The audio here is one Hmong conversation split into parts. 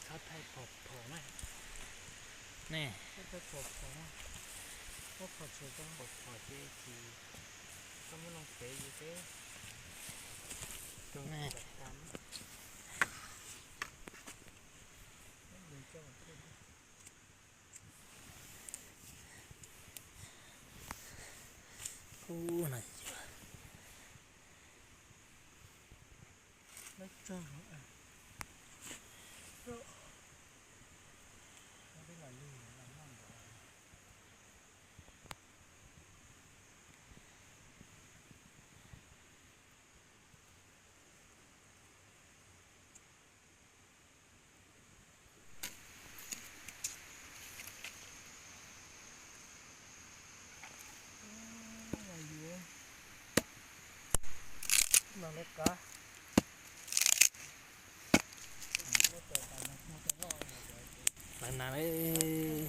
Txhob thaij phom phom na. Ne. Txhob thaij phom phom na. Thaij phom tshwm tau phom phom ces tsis, koj muab loo pem yus peb. Rau ne. Ub, no. Lawv tsog no, peb los lug los noj ntawd. Lawv nas lawm.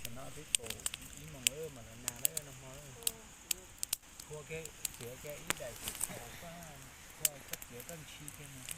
Tam no twb kaum ib moos lawm mas lawv nas lawm no hmo. Phua kiag, txiav kiag ib daim txiv thaum koj, koj txiav koj ntshis kiag mus.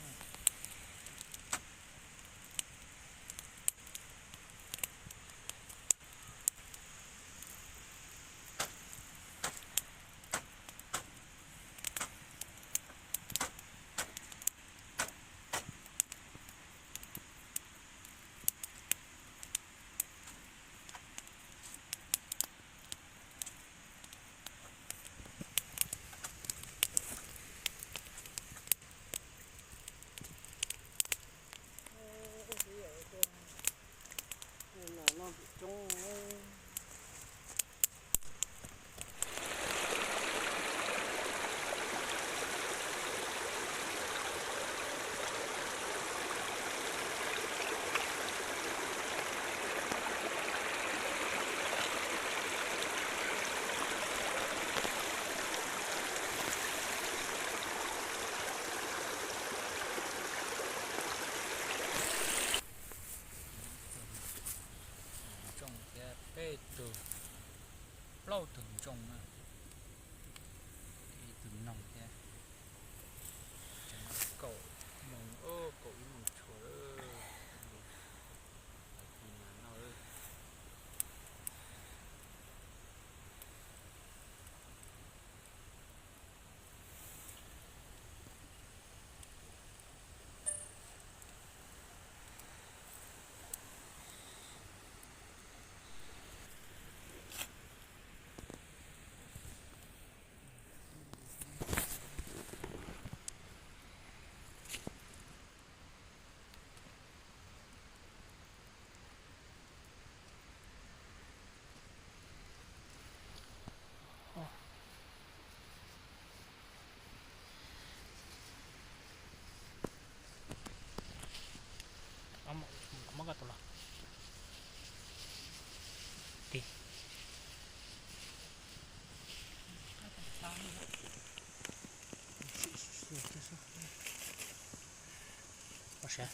Ntsoog thiab peb tug, plaub tug ntsoog na, ib tug noog thiab. Kaum moos, kaum ib moos tshuav lawm. Tag kis mas noj lawm. Muab koj tus los. Tig. Ua siav.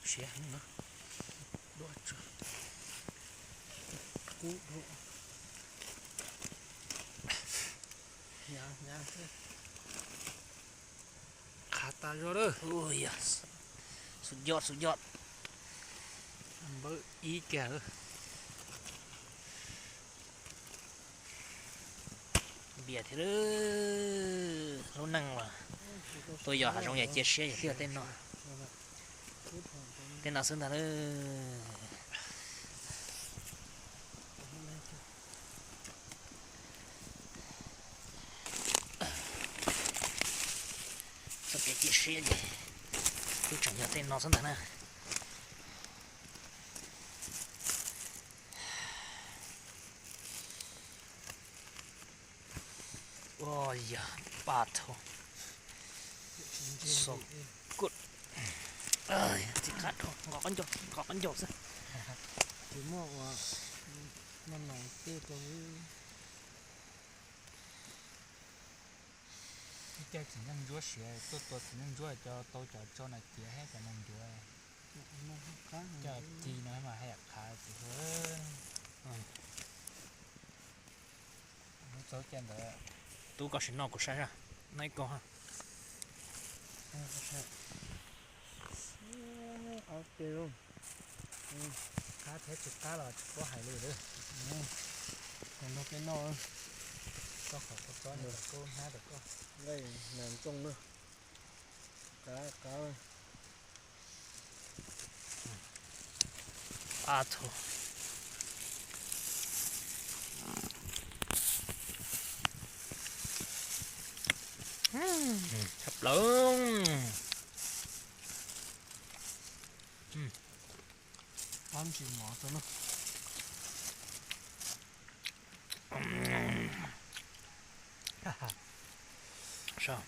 Siav no. Dua tso. Kub dua. Hnyav hnyav. Qhav tas zog lawm. Ui yog, sum yoj sum yoj. Npawb ib kiag lawm. Npias thiab lawm. Lub neej los tuaj yos hav zoov yog cia siab yog thiaj tej no. Tej no xwb ntag lawm. Txoj kev cia siab ces twb tseem yog tej no xwb ntag na. Ua yog paj thaum so good. Txiv qab dhau, nqos qab ncaug, nqos qab ncaug xwb. Tsis muaj ua, muaj no tej rau. Ib co txiv neej ntsuab siav tuaj tua txiv neej ntsuab cov tau cov tso na ciav thiab cov neeg ncuav. Cov tig no mas haj yam qhav txiv hu. Lub txaub caj ntawd. Tub koj sim noj kuv saib seb. Nai ko ha. Qab thiab tsis qab los tsis paub hais li lawm. Nrog peb noj. Koj qhov kua txob nws los kub hnab rau koj. Nqaij nas ntsooj na. Qab qab. Ab txhua. Tshaj plaws. Ab ntsis mov rau na. Cas xwb.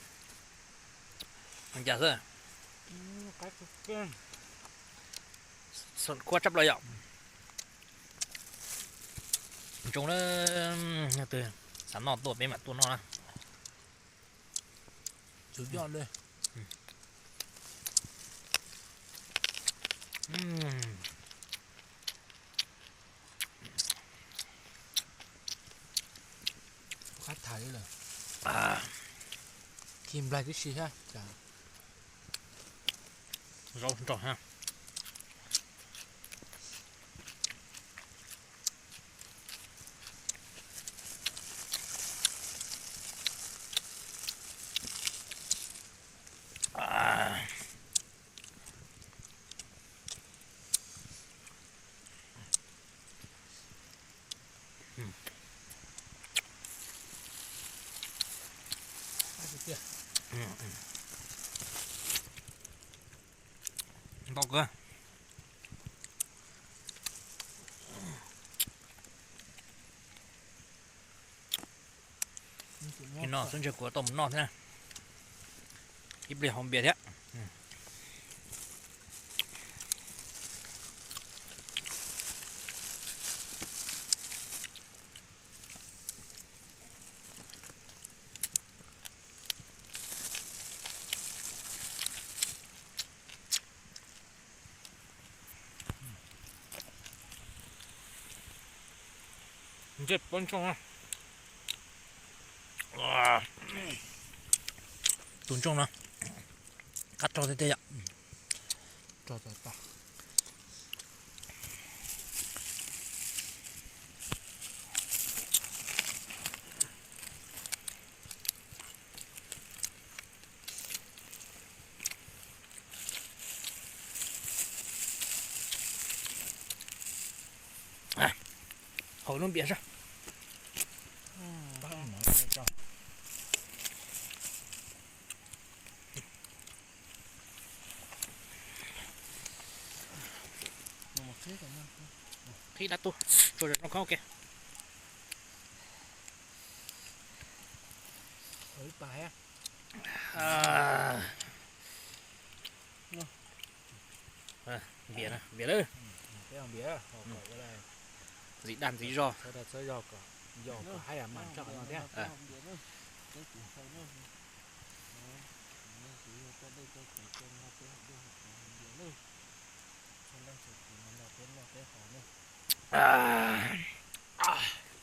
Kuab tshaj plaws yom. Ntsoov na, yog twg xav noj tuaj peb mam tuaj noj na. Tus yoj li. Qab tham li lawm. Khi nplaig tib si thiab. Zaub nrog ha. Ntau kawg. Ib no xwb ntshe kuv tau mus noj thiab. Ib pliag haus npias thiab. Ntsej pob ntsoog. Tus ntsoog no qab rog tiag tiag yom. Haus lub npias saib. Qhib dab tuag, tsuas zoo khoob kiag. Npias, npias lawm. Ntxiv dag ntxiv zog.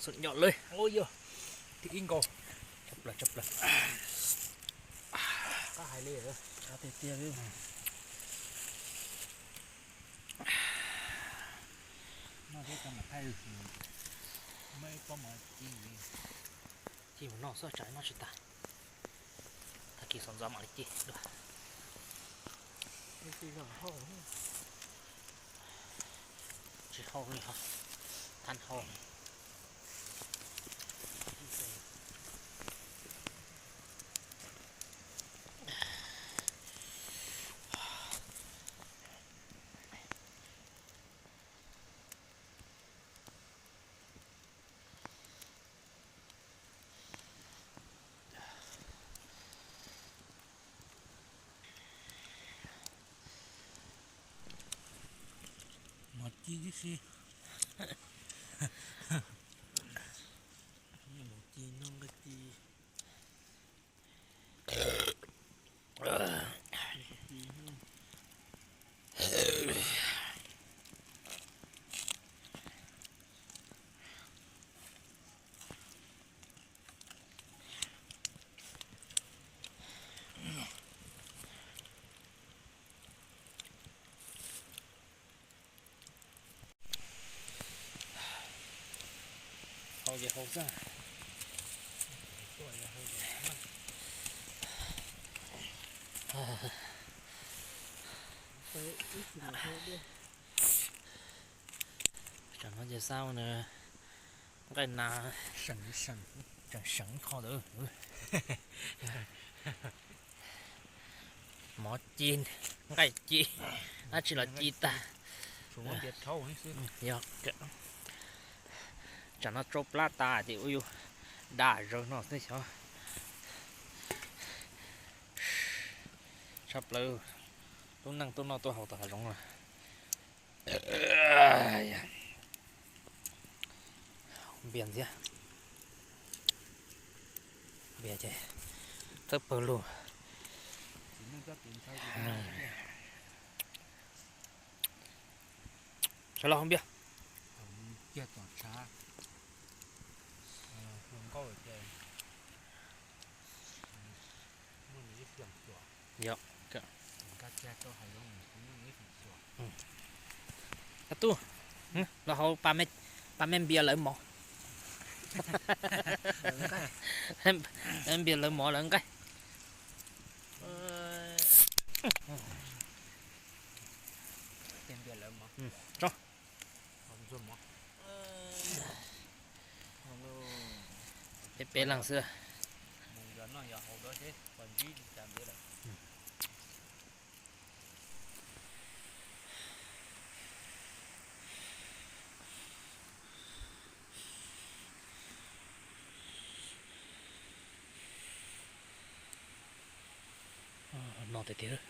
Xum nyom lawm. Ua yog thib ib nkaus. Tshaj plaws, tshaj plaws. Qab hais li, qab tiag tiag li. Noj thiab tau mam thaij, muaj ib pob mov ci. Ci mus noj xwb tsam noj tsis tas. Tag kis xav ntxov mam li ci dua. Tsis hau li ho, thab hau. Mov ci tib si. Mov ci noj nqaij ci. Ces hau xwb. Tsam no ces xav ua nqaij nas seem seem kho ntawd. Mov ci, nqaij ci, dab tsi los ci tag. Yog, tsam no tsau plab tas ces ua yus dag zaws no xwb xyov. Tshaj plaws, tub neej tuaj noj tuaj haus tom hav zoov lawm. Npias ntxiv, npias ces thawb pawg lug. Sawv los haus npias. Yog, tub, los haus pas me npias lawv mov. Npias lawv mov lawv nqaij. Peb peb leeg xwb. No tiag tiag.